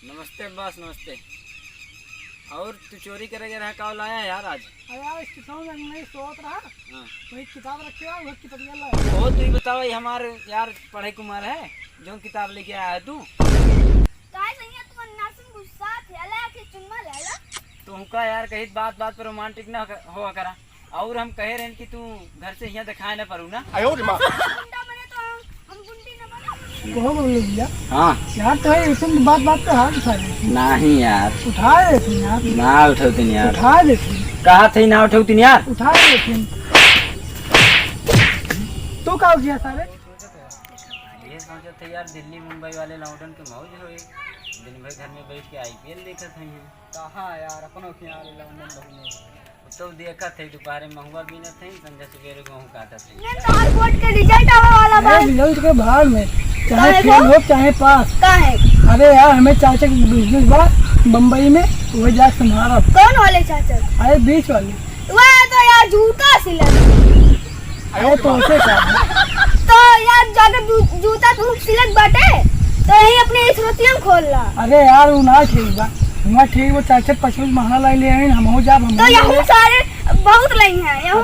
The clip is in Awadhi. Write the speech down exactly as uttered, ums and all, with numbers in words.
नमस्ते बॉस, नमस्ते। और तू चोरी करे गए रहा, का लाया है यार आज? अरे यार, स्टेशन में नहीं सोत रहा। हाँ। वही किताब रखे हुआ, वही किताबिया लाया। ओ, तू ही बतावा, ये हमार यार पढ़े कुमार है, जौन किताब लेके आया है तू? काहे सैया तू अन्ना से गुस्सा थे, अला के चुम्मा ले ला। तुमका यार कहीं बात बात पे रोमांटिक ना हो, हो करा। और हम कहे रहन कि तू घर से यहाँ दिखाए ना पड़ू ना। आयो रे माँ। गुंडा बने तो हम, हम गुंडी ना बने। कहो बोल भैया। हाँ। यार तो है, ऐसे बात बात पे हाथ उठा ले। नहीं यार। उठा लेते यार। ना उठौतीन यार। उठा लेते। कहा थे ना उठौतीन यार। उठा लेते। तू का हो गया सारे? ये सोचत थे यार, दिल्ली मुंबई वाले लौंडन के मौज होए, दिन भर घर में बैठ के आईपीएल देखत हैं। कहाँ यार, अपनों के यहाँ वाले लौंडन बहुत मौज होए। तो देखत थे, दोपहरे महुआ बीनत थे, संझा सवेरे गेहूं काटत थे। ये तो हर बोर्ड के रिजल्ट आवे वाला बा। अरे, रिजल्ट के भाड़ में, चाहे काहे फेल हो? हो, चाहे पास। काहे? अरे यार, हमें चाचा के बिजनेस बा बम्बई में, वो जा संभाला। कौन वाले चाचा? अरे, बीच वाले। वह तो यार जूता सिला। अरे तो उसे क्या? तो यार, जाके जू-, जूता तू सिलत बाटे, तो यही अपने इस रोटियां खोल ला। अरे यार, वो ना ठीक बा। हुआ ठीक बा, चार चार पाँच पाँच महंगा लाई ले आइन, हम हो जाब, हम तो हो यहू जाब। सारे बहुत लई हैं, यहू